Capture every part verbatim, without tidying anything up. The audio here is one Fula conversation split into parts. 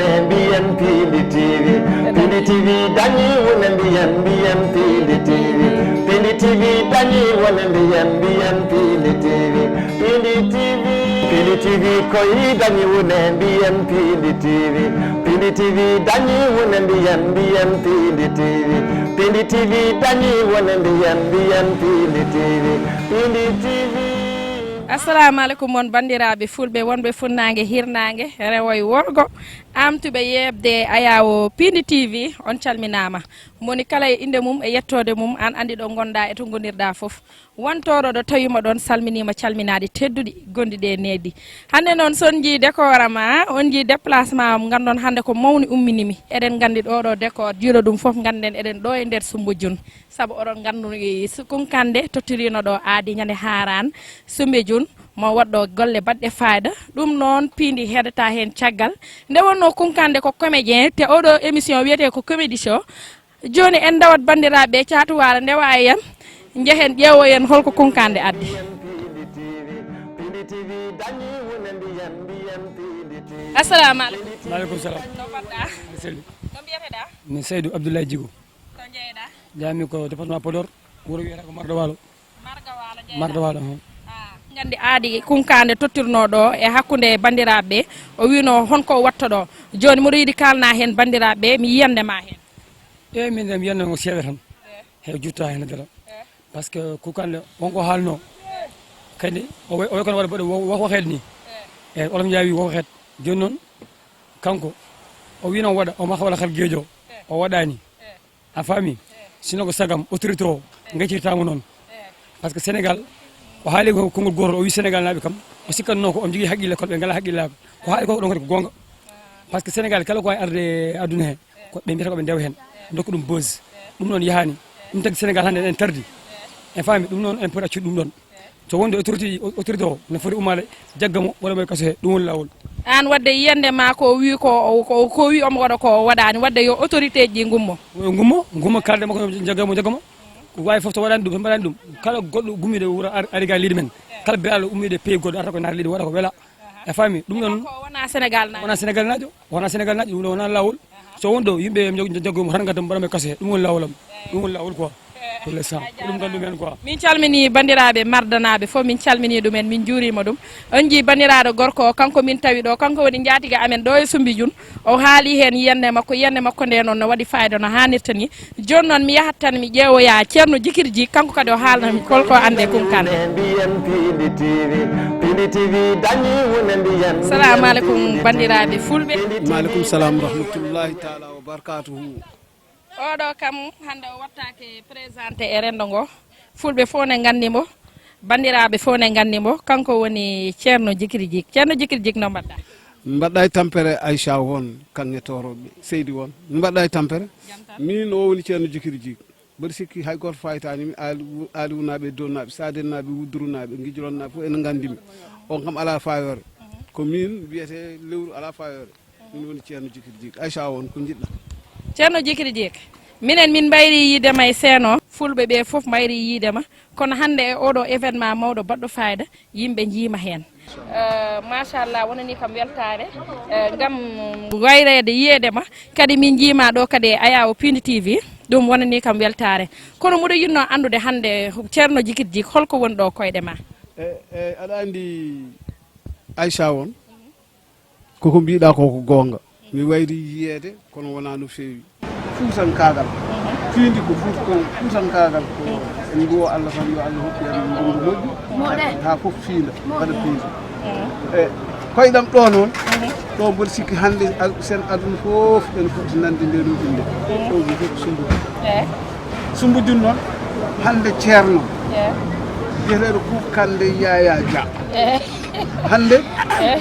Mbiyen Pindi T V, Pindi T V dañi wone mbiyen, mbiyen Pindi T V, Pindi T V dañi wone mbiyen, mbiyen Pindi T V, Pindi T V, Pindi T V koy dañi wone mbiyen Pindi T V, Pindi T V dañi wone mbiyen, mbiyen Pindi T V, Pindi T V dañi wone mbiyen, mbiyen Pindi T V, Pindi T V. Assalamu alaikum mon bandiraaɓe fulɓe wonɓe funnaange hirnaange rewo e worgo. Amtuɓe yeɓde ayaawo Pindi T V, on calminaama. Moni kala e innde mum e yettoode mum, aan anndi ɗo ngonɗaa e to ngonirɗaa fof. Wantooɗo ɗo tawiima ɗoon, salminiima calminaaɗi tedduɗi gonɗi ɗe needi. Hannde noon, so on njii décor am, a, on njii déplacement am, nganndon hannde ko mawni ummini mi. Eɗen nganndi ɗo ɗo décor, jiiɗo ɗum fof ngannden eɗen ɗo e nder Sumbujun. Sabu oɗon nganndi, e, so Kunkande tottirino ɗo aadi ñande haaraan, Sumbujun, mo waɗɗo golle baɗɗe fayda. Ɗum noon, Pindi heɗata heen caggal. Nde wonnoo Kunkande ko comédien, te oɗo émission wiyetee ko Comédie Show. Jooni en ndawat banndiraaɓe Caatu Waalo ndewa e en, njehen ƴeewoyen holko Kunkande addi. Assalamu aleykum. Maaleykum salaam. No mbaɗɗaa? Mbiɗa selli. No mbiyeteɗaa? Min Seydou Abdoulaye Djigo. To njeyeɗaa? Jami ko département Podor, wuro wiyata ko Mardo Waalo. Mardo Waalo jeeɗa. Mardo Waalo, hum. Ah, nganndi aadi Kunkande tottirnoo ɗo e hakkunde banndiraaɓe, o wiino honko o watta ɗo. Jooni mboɗo yiɗi kaalna heen banndiraaɓe, mi yiyande ma heen. E min de mi yiyande mo seeɗa tan. Eh. He jutta heen dara. Eh. Parce que Kunkande wonko haalno. Kadi o way, o way kono waɗa, waɗa, wo-, wo-, waxeet ni. Eh. E olof Njaay wi waxeet. Jooni noon, kanko, o wiino waɗa, o maha wala kal geejo. Eh. O waɗaani. Eh. A faami? Sino ko sagam autorité o ngaccirtaama noon. Parce que Sénégal, o haali ko konngol gootol, o wi Sénégal naaɓe kam, o sikkatnoo ko o jogii haqqille, kono ɓe ngalaa haqqillaaɓe. Ko haali ko ɗon kadi ko goonga. Parce que Sénégal kala ko waawi arde e aduna he, ko ɓe mbiyata ko ɓe ndewa heen, ndokka ɗum buzz. Ɗum noon yahaani. Ɗum tagi Sénégal hannde en tardi. En faami? Ɗum noon en poti accude ɗum ɗon. So wonde autorité, autorité o ne foti ummaade, jagga mo, waɗa mo e kaso he, ɗum woni laawol. Aan waɗde yiyande ma ko wi ko, ko, ko wi omo waɗa ko o waɗaani, waɗde yo autorité ji ngummo. Yo ngummo, ngummo kaalde makko, jagga mo, jagga mo. Ko waawi fof so waɗaani ɗum, so mbaɗaani ɗum. Kala goɗɗo gummiiɗo wuro ar-, ari ga leydi men. Kala belaaɗo ummiiɗo e pays goɗɗo arata ko naar leydi waɗa ko wela. A faami? Ɗum noon ko wona Sénégal naajo. Wona Sénégal naajo, wona Sénégal naajo, ɗum ɗo wona laawol. So won ɗo, yimɓe mi jog-, jaggo mo tan ngadda mbaɗa mo e kaso he. Ɗum woni laawol am. Ɗum woni laawol quoi. Pour l'instant. Ko ɗum nganndu men quoi. Min calmini banndiraaɓe mardanaaɓe fof, min calmini ɗumen, min njuuriima ɗum. On njii banndiraaɗo gorko o, kanko min tawi ɗo, kanko woni njaatiga amen ɗo e Sumbijun. O haali heen yiyannde makko, yiyannde makko nde noon no waɗi fayida no haanirta ni. Jooni noon mi yahat tan mi ƴeewoya Ceerno Jikirji, kanko kadi o haalna mi holko annde Kunkande. Mbiyen Pindi T V, Pindi T V dañi wone mbiyen. Salamu aleykum banndiraaɓe fulɓe. Maaleykum salam rahmatullahi taala wa barakatuhu. Oɗo kam hannde o wattaake présenté e renndo ngo. Fulɓe fof ne nganndi mo, banndiraaɓe fof ne nganndi mo. Kanko woni Ceerno Jikiri Jik. Ceerno Jikiri Jik, no mbaɗɗaa? Mbaɗɗaa e tampere Aïcha won, kaŋŋe toorooɓe, seydi won. Mbaɗɗaa e tampere? Jam tan. Min o woni Ceerno Jikiri Jik. Mboɗo sikki hay gooto faytaani mi, Aali-, Aaliwunaaɓe e Donnaaɓe, Saadennaaɓe, Wuddurunaaɓe, Ngijlonnaaɓe fof ene nganndi mi. On kam alaa faayoore. Ko min wiyetee lewru alaa faayoore. Min woni Ceerno Jikiri Jik. Aïcha won, ko njiɗɗaa? Ceerno Jikiri Jik, minen min mbayri yiide ma e seeno, fulɓe ɓe fof mbayri yiide ma. Kono hannde e oɗo événement mawɗo baɗɗo fayida, yimɓe njiima heen. Eh, machallah, wonani kam weltaare, eh, ngam wayreede yiyeede ma. Kadi min njiima ɗo kadi e Ayawo Pindi T V, ɗum wonani kam weltaare. Kono mboɗo yiɗno anndude hannde, Ceerno Jikiri Jik, holko woni ɗo koyɗe ma? E, e, aɗa anndi Aïcha won, koko mbiɗa ko, ko goonga. Mi wayri yiyeede, kono wonaa no feewi. Fuutankaagal. Piindi ko fuut-, ko fuutankaagal ko en mbiyo Allah tan yo Allah hokku en ndungu moƴƴu. Haa fof fiila, waɗa piindi. E koyɗam ɗo noon, ɗo mboɗo sikki hannde al-, sen aduna fof ene foti nande nde ɗo innde. Ɗo wiyetee ko Sumbu. Sumbujun noon, hannde ceerno. Biyeteeɗo Kunkande Yaya Dia. Hannde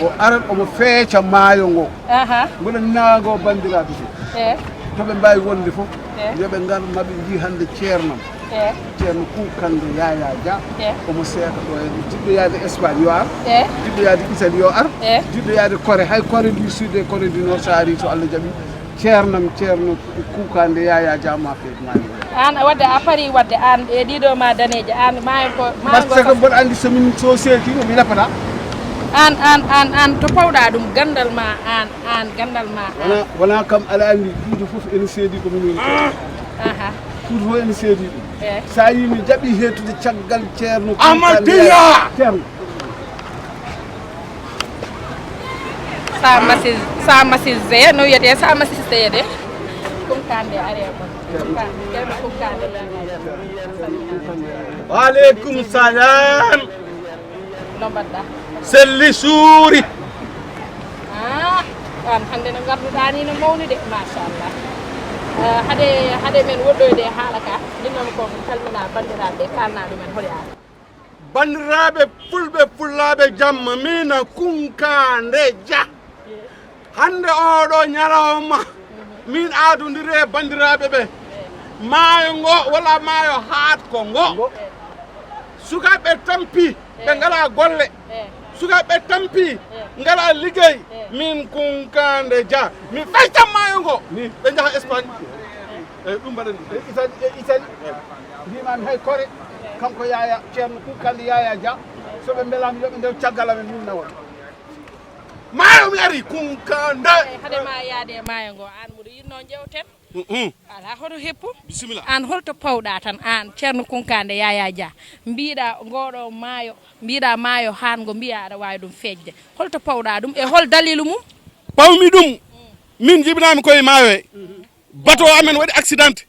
o arat omo feeca maayo ngo. Aha. Mboɗo naago banndiraaɓe fof. Eh. To ɓe mbaawi wonde fof, eh, yo ɓe ngar, ma ɓe njii hannde ceernam. Eh. Ceerno Kunkande Yaya Dia. Eh. Omo seeka ɗo en. Jiɗɗo yaade Espagne yo ar. Eh. Jiɗɗo yaade Italie yo ar. Eh. Jiɗɗo yaade Corée, hay Corée du Sud e Corée du Nord, so ari, so Allah jaɓi, ceernam, Ceerno Kunkande Yaya Dia ma feet maayo. Aan waɗde a parii waɗde aan e ɗiɗo ma daneeje, aan maayo ko, maayo. Parce que mboɗo anndi so min, so seeki, mi leppata. Aan, aan, aan, aan, to pawɗaa ɗum, ganndal ma aan, aan, ganndal ma aan. Wona, wona kam, aɗa anndi, Fuuta fof ene seedi ko min woni ko. Aha. Fuuta fof ene seedi ɗum. Eh. So a yii mi jaɓi heetude caggal Ceerno Amadou Kunkande Tiya. Ceerno. Sa Masis, Sa Masis Zeye, no wiyetee Sa Masis Zeye de. Kunkande ari e mon. Kunkande, Ceerno Kunkande. Wa aleykum salam. No mbaɗɗa? Selli suuri. Ah, aan hannde no ngarduɗaa ni no mawni de, machallah. Eh, hade, hade men woɗɗoyde e haala ka, minnoo ko mi salmina banndiraaɓe, kaalna ɗumen holi aan. Banndiraaɓe fulɓe, fullaaɓe, jamma, mina Kunkande Dia. Hannde oo ɗoo ñalawma, min aadondiri e banndiraaɓe ɓe. Maayo ngo, walla maayo haat ko ngo. Sukaaɓe tampi, ɓe ngalaa golle. Sukaaɓe tampi, ngalaa liggey. Min Kunkande Dia, mi fecca maayo ngo. Ɓe njaha Espagne. Eyi, ɗum mbaɗani. E Italie, e Italie. Mbimami hay kore, kanko Yaya, Ceerno Kunkande Yaya Dia, so ɓe mbelaama, yo ɓe ndew caggal amen, min nawa. Maayo mi ari, Kunkande. Eyi, hade ma yaade e maayo ngo, aan mboɗo yiɗnoo njeewten. Mm-mm. Alaa hoto heppu. Bisimilla. Aan holto pawɗaa tan, aan Ceerno Kunkande Yaya Dia? Mbiɗa ngoɗo maayo, mbiɗa maayo haan ngo, mbiya aɗa waawi ɗum feejde. Holto pawɗaa ɗum e hol daliilu mum? Pawmi ɗum, min jibinaami koye maayo he. Bato amen waɗi accident.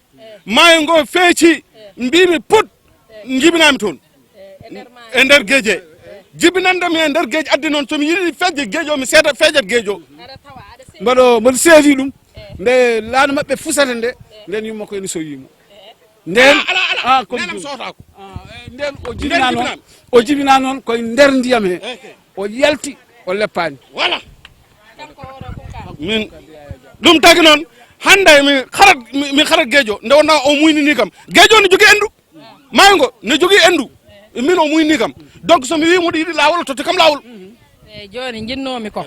Maayo ngo feeci, mbiimi put, jibinaami toon. E nder geeje. Jibinande mi e nder geeje addi noon, so mi yiɗi feejde geejo, mi seeda feejat geejo. Mboɗo, mboɗo seedi ɗum. Nde laana maɓɓe fusata nde, nden yumma ko ene soyimo. Nden, ala, ala, ah, comme nenam ɗum. Sootaako. Ah, eh, nden o jibina noon, o jibina noon koye nder ndiyam he. O yalti, o leppaani. Voilà. Min, ɗum tagi noon, hannde mi harat, mi, mi harat geejo, nde wonnaa o muynini kam. Geejo ne jogii enndu. Maayo ngo ne jogii enndu. Min o muynini kam. Donc, so mi wii mboɗo yiɗi laawol, o totti kam laawol. E jooni njinnoomi ko,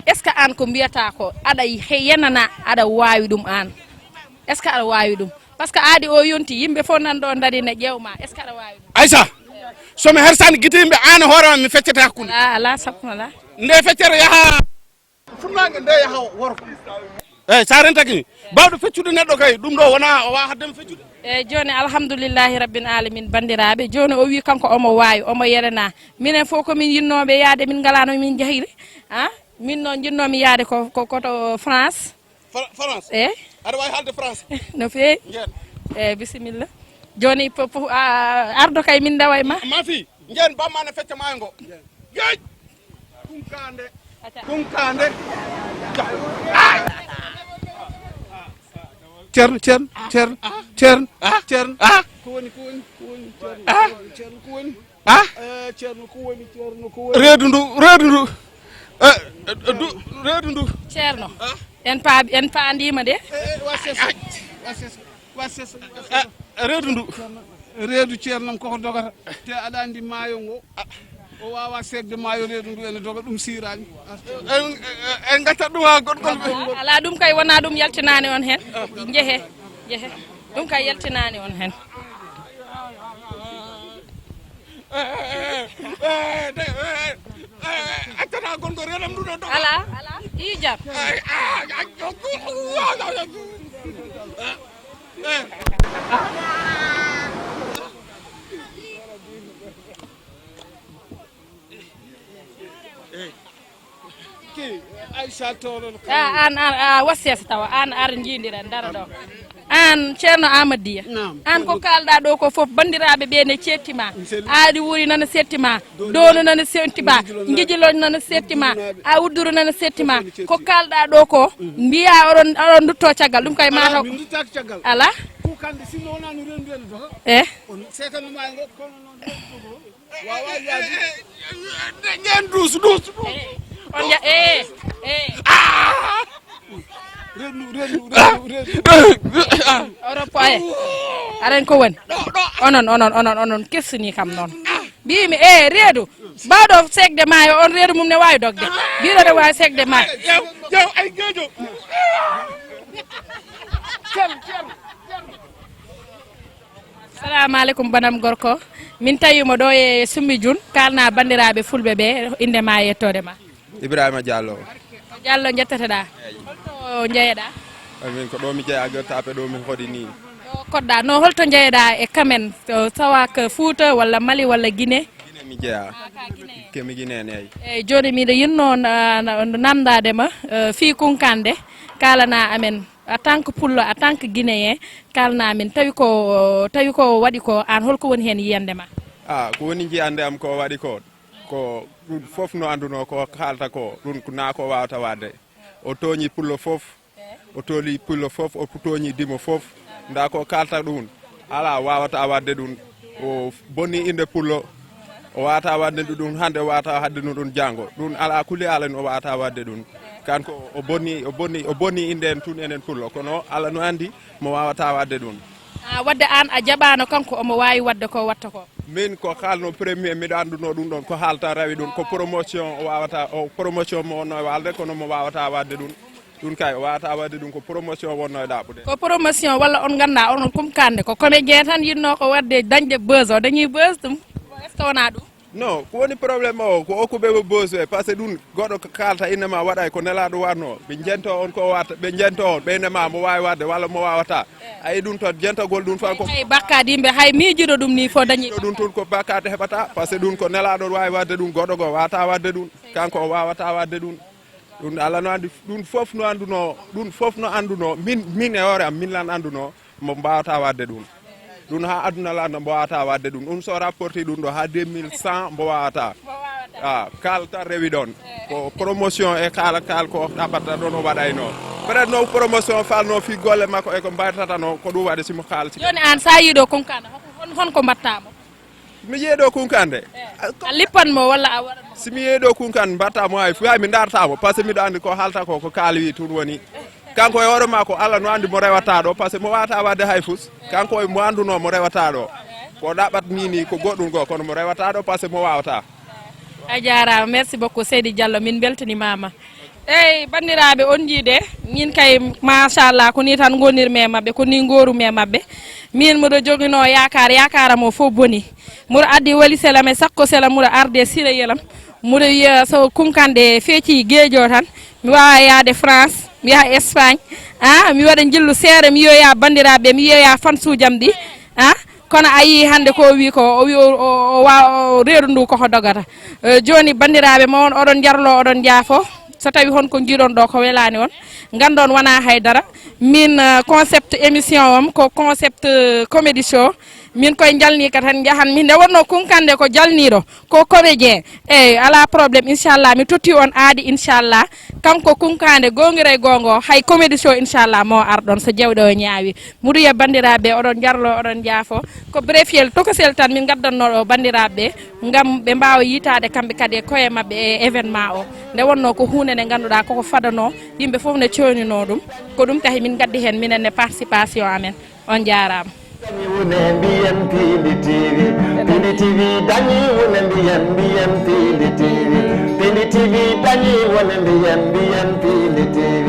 est-ce que aan ko mbiyata ko aɗa he-, yenana, aɗa waawi ɗum aan? Est-ce que aɗa waawi ɗum? Parce que aadi o yonti, yimɓe fof nan ɗo ndari ne ƴeewma, est-ce que aɗa waawi ɗum? Aïssa, so mi hersaani gite yimɓe, aan e hoore ma mi feccete hakkunde. Ala, ala, sappo ala. Nde feccere yaha. Funnaange nde yaha worko. Eyi, so a rentaki ni, baawɗo feccude neɗɗo kay, ɗum ɗo wona o wawa haddema feccude. E jooni, alhamdulillahi rabbil alamin, banndiraaɓe. Jooni o wi kanko omo waawi, omo yerena. Minen fof ko min yinnooɓe yaade, min ngalaa no min njahiri. Ah, min noon njinnoomi yaade ko, ko, ko to France. Fra-, France? Eh? Aɗa waawi haalde France? No feewi. Njeen. Eh, bisimilla. Jooni, po-, po-, a, ardo kay min ndewa e ma. Ma fii, njeen bamma ne fecca maayo ngo. Yeej! Kunkande. Acca. Kunkande. Ceerno, Ceerno, Ceerno, Ceerno, Ceerno. Ko woni, ko woni, ko woni, Ceerno, Ceerno, ko woni? Ah? Eh, Ceerno, ko woni, Ceerno, ko woni? Reedu ndu, reedu ndu. Eh, eh, du, reedu ndu. Ceerno, ah? En paabi, en paandiima de. Eh, eh, wa ses, wa ses, wa ses, wa ses. Eh, reedu ndu. Reedu Ceerno am koko dogata. Te aɗa anndi maayo ngo. O wawa seegde maayo, reedu ndu ene doga, ɗum siiraani. En, en, en ngattat ɗum haa goɗgol ɓe. Ala, ɗum kay wona ɗum yaltinaani on heen. Njehe, njehe. Ɗum kay yaltinaani on heen. Accata gonɗo renam ndu ɗo doga. Ala, ala. Ijar. An, an, a wassiyata tawa an ar njiidiren dara ɗo. An Ceerno Amadiya. Naam. An ko kalɗa ɗo ko fof, bandiraɓe ɓe ne cetti ma. Aadi wuri nana setti ma. Donu nana setti ma. Ngijilon nana setti ma. A udduru nana setti ma. Ko kalɗa ɗo ko, mbiya oɗon, oɗon dutto caggal ɗum kay mataw. Ala, min duttaki caggal. Ala. Ko kande sinno wona no rendu en doga. Eh. On sekano ma ngo kono non rendu ko. Wawa yaade. Nden duus, duus, duus. Eh, on ya, eh, eh. Ah! Rendu, rendu, rendu, rendu. Europe ay. Aren ko woni? Ɗo, ɗo. Onon, onon, onon, onon kessini kam noon. Mbimi, eh, reedu. Bawɗo seegde maayo, on reedu mum ne wawi dogde. Mbiɗo ne wawi seegde maayo. Yaw, yaw, ay geejo. Ceerno, Ceerno, Ceerno. Salamu aleykum, banam gorko. Min tawi mo ɗo e Soumbédioune, kaalna banndiraaɓe fulɓe ɓe innde ma e yettoode ma. Ibrahima Diallo. Ko Diallo njetteteɗaa? Eeyi. Holto njeyeɗaa? Amin ko ɗo mi jeyaa, gerte ape ɗo min hoɗi ni. Ɗo koɗɗaa. No holto njeyeɗaa e kamen? To sawak Fuuta walla Mali walla Guinée? Guinée mi jeyaa. Ah, ka Guinée. Ke mi Guinée neyi. Eeyi, jooni miɗo yinnoo na-, na-, nandaade ma, eh, fii Kunkande, kaalana amen. En tant que pullo, en tant que guinéen, kaalna amen, tawi ko, tawi ko waɗi ko, aan holko woni heen yiyannde ma? Ah, ko woni jiyannde am ko waɗi ko, ko ɗum fof no anndunoo ko haalta ko, ɗum ko naa ko waawata waɗde. O tooñi pullo fof, o tooli pullo fof, o tooñi dimo fof. Ndaa ko kaalta ɗum, alaa waawata waɗde ɗum. O bonni innde pullo, o waawata waɗde ɗum hannde, o waawata haɗde ɗum ɗum janngo. Ɗum alaa kulli aalen o waawata waɗde ɗum. Kanko o bonni, o bonni, o bonni innde en tun enen pullo, kono Allah no anndi mo waawata waɗde ɗum. Ah, waɗde aan a jaɓaano kanko omo waawi waɗde ko waɗta ko? Min ko kaalno premier, miɗo anndunoo ɗum ɗon, ko haalta rawi ɗum, ko promotion o waawata, o promotion mo wonno e waalde, kono mo waawata waɗde ɗum. Ɗum kay, o waawata waɗde ɗum, ko promotion wonno e ɗaɓɓude. Ko promotion walla on nganndaa, on, on Kunkande, ko comédien tan yinnoo ko waɗde, dañde buzz, o dañi buzz ɗum. Est-ce que wonaa ɗum? Non, ko woni problème o, ko okkuɓe mo buzz ɓe, par ce que ɗum goɗɗo ko kaalta innde ma waɗay ko nelaaɗo waɗno, ɓe jento on ko watta, ɓe jento on, ɓe innde ma mo waawi waɗde walla mo waawata. Ayi ɗum to jentagol ɗum fa ko. Hay bakkaade yimɓe, hay miijiiɗo ɗum ni fof dañi. Ɗum tun ko bakkaade heɓata, par ce que ɗum ko nelaaɗo waawi waɗde ɗum, goɗɗo goo waawata waɗde ɗum, kanko o waawata waɗde ɗum. Ɗum Allah no anndi, ɗum fof no anndunoo, ɗum fof no anndunoo, min, min e hoore am, min lan anndunoo, mo mbaawata waɗde ɗum. Ɗum haa aduna lan no mbaawata waɗde ɗum. Ɗum so rapporti ɗum ɗo haa deux mille cent mbo waawata. Ah, kaalta rewi ɗon. Ko promotion e kaala kaal ko ɗaɓɓata ɗon o waɗayno. Peut-être no promotion falno fii golle makko e ko mbaytata no, ko ɗum waɗi simo kaalti. Jooni aan sa yiiɗo Kunkande, hon, hon ko mbatta mo? Mi yeeɗo Kunkande. A lippan mo walla a waɗan mo? Si mi yeeɗo Kunkande, mbatta mo hay, hay mi darta mo, par ce que miɗo anndi ko haalta ko, ko kaali wi tun woni. Kanko e hoore makko, Allah no anndi mo rewata ɗo, par ce que mo waawata waɗde hay fus. Kanko e mo anndunoo mo rewata ɗo. Ko ɗaɓɓat ni ni, ko goɗɗum goo, kono mo rewata ɗo, par ce que mo waawata. A jaaraama, merci beaucoup Seydi Diallo, min mbeltanimaama. Eeyi, banndiraaɓe, on njiide, min kay, machallah, ko nii tan ngonirmi e maɓɓe, ko nii ngoorumi e maɓɓe. Min mboɗo joginoo yaakaar, yaakaar am o fof boni. Mboɗo addi wali selam e sakko selam, mboɗo arde sira yelam. Mboɗo wiya so Kunkande feeci geejo tan, mi waawa yaade France, mi yaha Espagne. Ah, mi waɗa njillu seeɗa, mi yiyoya banndiraaɓe, mi yiyoya fansuuji am ɗi. Ah, kono a yii hannde ko o wii ko, o wii o, o, o wa-, o reedu ndu koko dogata. Eh, jooni banndiraaɓe mo on, oɗon njarlo, oɗon njaafo. So tawi hon ko njiiɗon ɗo ko welaani on, nganndon wonaa haydara. Min, eh, concept émission am ko concept, eh, comedy show. Min koye njalni ka tan njahan. Min nde wonno Kunkande ko jalniiɗo, ko comédien. Eeyi, alaa problème, inchallah. Mi totti on aadi, inchallah. Kanko Kunkande, goongira e goongo, hay comédie show, inchallah, mo ar ɗon so jawɗe o ñaawi. Muduye banndiraaɓe, oɗon njarlo, oɗon njaafo. Ko brefiyel, tokosel tan min ngaddanno ɗo banndiraaɓe, ngam ɓe mbaawa yiitaade kamɓe kadi e koye maɓɓe e événement o. Nde wonno ko huunde nde ngannduɗaa koko fadano, yimɓe fof ne coynino ɗum. Ko ɗum tahi min ngaddi heen minen ne participation amen. On njaaraama. Dañi wone mbiyen Pindi T V, Pindi T V dañi wone mbiyen, mbiyen Pindi T V, Pindi T V dañi wone mbiyen, mbiyen Pindi T V.